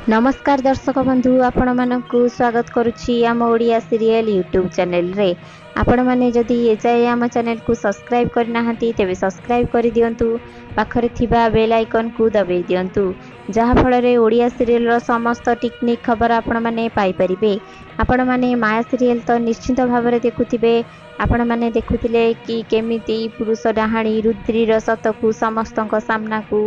ନମସ୍କାର ଦର୍ଶକ ବନ୍ଧୁ, ଆପଣମାନଙ୍କୁ ସ୍ୱାଗତ କରୁଛି ଆମ ଓଡ଼ିଆ ସିରିଏଲ୍ ୟୁଟ୍ୟୁବ୍ ଚ୍ୟାନେଲରେ। ଆପଣମାନେ ଯଦି ଏଯାଏ ଆମ ଚ୍ୟାନେଲକୁ ସବସ୍କ୍ରାଇବ୍ କରିନାହାନ୍ତି, ତେବେ ସବସ୍କ୍ରାଇବ୍ କରିଦିଅନ୍ତୁ, ପାଖରେ ଥିବା ବେଲ୍ ଆଇକନ୍କୁ ଦବାଇ ଦିଅନ୍ତୁ, ଯାହାଫଳରେ ଓଡ଼ିଆ ସିରିଏଲ୍ର ସମସ୍ତ ଟିକ୍ନିକ୍ ଖବର ଆପଣମାନେ ପାଇପାରିବେ। ଆପଣମାନେ ମାୟା ସିରିଏଲ୍ ତ ନିଶ୍ଚିତ ଭାବରେ ଦେଖୁଥିବେ। ଆପଣମାନେ ଦେଖୁଥିଲେ କି କେମିତି ପୁରୁଷ ଡାହାଣୀ ରୁଦ୍ରୀର ସତକୁ ସମସ୍ତଙ୍କ ସାମ୍ନାକୁ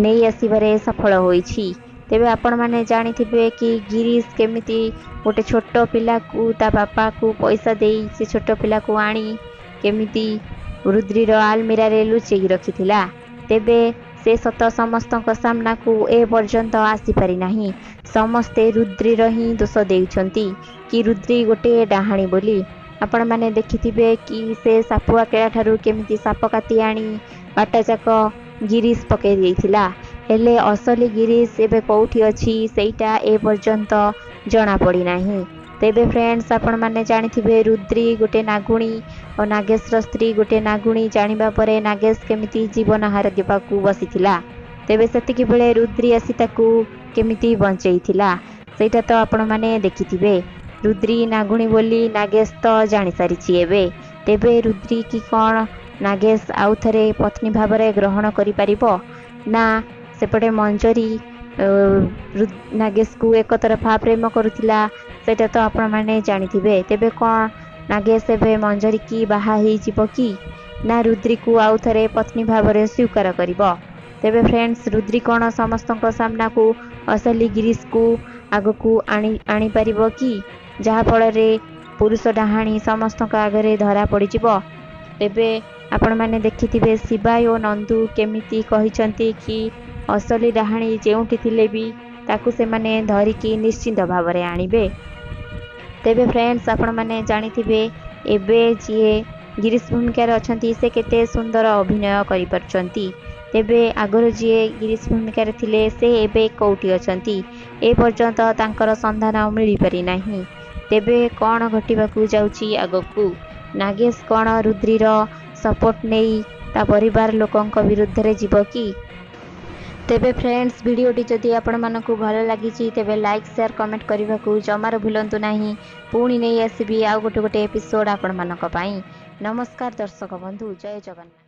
ନେଇ ଆସିବାରେ ସଫଳ ହୋଇଛି। ତେବେ ଆପଣମାନେ ଜାଣିଥିବେ କି ଗିରିଶ କେମିତି ଗୋଟେ ଛୋଟ ପିଲାକୁ ତା ବାପାକୁ ପଇସା ଦେଇ ସେ ଛୋଟ ପିଲାକୁ ଆଣି କେମିତି ରୁଦ୍ରୀର ଆଲମିରାରେ ଲୁଚେଇକି ରଖିଥିଲା। ତେବେ ସେ ସତ ସମସ୍ତଙ୍କ ସାମ୍ନାକୁ ଏ ପର୍ଯ୍ୟନ୍ତ ଆସିପାରିନାହିଁ। ସମସ୍ତେ ରୁଦ୍ରୀର ହିଁ ଦୋଷ ଦେଉଛନ୍ତି କି ରୁଦ୍ରୀ ଗୋଟେ ଡାହାଣୀ ବୋଲି। ଆପଣମାନେ ଦେଖିଥିବେ କି ସେ ସାପୁଆ କେଳା ଠାରୁ କେମିତି ସାପ କାତି ଆଣି ବାଟଯାକ ଗିରିଶ ପକାଇ ଦେଇଥିଲା। ହେଲେ ଅସଲି ଗିରିଶ ଏବେ କେଉଁଠି ଅଛି, ସେଇଟା ଏ ପର୍ଯ୍ୟନ୍ତ ଜଣାପଡ଼ିନାହିଁ। ତେବେ ଫ୍ରେଣ୍ଡସ୍, ଆପଣମାନେ ଜାଣିଥିବେ ରୁଦ୍ରୀ ଗୋଟେ ନାଗୁଣୀ ଓ ନାଗେଶର ସ୍ତ୍ରୀ ଗୋଟେ ନାଗୁଣୀ ଜାଣିବା ପରେ ନାଗେଶ କେମିତି ଜୀବନ ହାର ଦେବାକୁ ବସିଥିଲା। ତେବେ ସେତିକି ବେଳେ ରୁଦ୍ରୀ ଆସି ତାକୁ କେମିତି ବଞ୍ଚେଇଥିଲା, ସେଇଟା ତ ଆପଣମାନେ ଦେଖିଥିବେ। ରୁଦ୍ରୀ ନାଗୁଣୀ ବୋଲି ନାଗେଶ ତ ଜାଣିସାରିଛି ଏବେ। ତେବେ ରୁଦ୍ରୀ କି କ'ଣ ନାଗେଶ ଆଉ ଥରେ ପତ୍ନୀ ଭାବରେ ଗ୍ରହଣ କରିପାରିବ, ନା ସେପଟେ ମଞ୍ଜରୀ ନାଗେଶକୁ ଏକତରଫା ପ୍ରେମ କରୁଥିଲା, ସେଇଟା ତ ଆପଣମାନେ ଜାଣିଥିବେ। ତେବେ କ'ଣ ନାଗେଶ ଏବେ ମଞ୍ଜରୀକି ବାହା ହେଇଯିବ କି ନା ରୁଦ୍ରୀକୁ ଆଉ ଥରେ ପତ୍ନୀ ଭାବରେ ସ୍ୱୀକାର କରିବ? ତେବେ ଫ୍ରେଣ୍ଡସ୍, ରୁଦ୍ରୀ କ'ଣ ସମସ୍ତଙ୍କ ସାମ୍ନାକୁ ଅସଲି ଗିରିଶକୁ ଆଗକୁ ଆଣି ଆଣିପାରିବ କି, ଯାହାଫଳରେ ପୁରୁଷ ଡାହାଣୀ ସମସ୍ତଙ୍କ ଆଗରେ ଧରା ପଡ଼ିଯିବ? ତେବେ ଆପଣମାନେ ଦେଖିଥିବେ ଶିବାଇ ଓ ନନ୍ଦୁ କେମିତି କହିଛନ୍ତି କି ଅସଲି ଡାହାଣୀ ଯେଉଁଠି ଥିଲେ ବି ତାକୁ ସେମାନେ ଧରିକି ନିଶ୍ଚିନ୍ତ ଭାବରେ ଆଣିବେ। ତେବେ ଫ୍ରେଣ୍ଡସ୍, ଆପଣମାନେ ଜାଣିଥିବେ ଏବେ ଯିଏ ଗିରିଶ ଭୂମିକାରେ ଅଛନ୍ତି ସେ କେତେ ସୁନ୍ଦର ଅଭିନୟ କରିପାରୁଛନ୍ତି। ତେବେ ଆଗରୁ ଯିଏ ଗିରିଶ ଭୂମିକାରେ ଥିଲେ ସେ ଏବେ କେଉଁଠି ଅଛନ୍ତି, ଏ ପର୍ଯ୍ୟନ୍ତ ତାଙ୍କର ସନ୍ଧାନ ମିଳିପାରି ନାହିଁ। ତେବେ କ'ଣ ଘଟିବାକୁ ଯାଉଛି ଆଗକୁ? ନାଗେଶ କ'ଣ ରୁଦ୍ରୀର ସପୋର୍ଟ ନେଇ ତା ପରିବାର ଲୋକଙ୍କ ବିରୁଦ୍ଧରେ ଯିବ କି? ତେବେ ଫ୍ରେଣ୍ଡସ୍, ଭିଡ଼ିଓଟି ଯଦି ଆପଣମାନଙ୍କୁ ଭଲ ଲାଗିଛି, ତେବେ ଲାଇକ୍, ସେୟାର, କମେଣ୍ଟ କରିବାକୁ ଜମାରୁ ଭୁଲନ୍ତୁ ନାହିଁ। ପୁଣି ନେଇ ଆସିବି ଆଉ ଗୋଟେ ଗୋଟେ ଏପିସୋଡ଼ ଆପଣମାନଙ୍କ ପାଇଁ। ନମସ୍କାର ଦର୍ଶକ ବନ୍ଧୁ, ଜୟ ଜଗନ୍ନାଥ।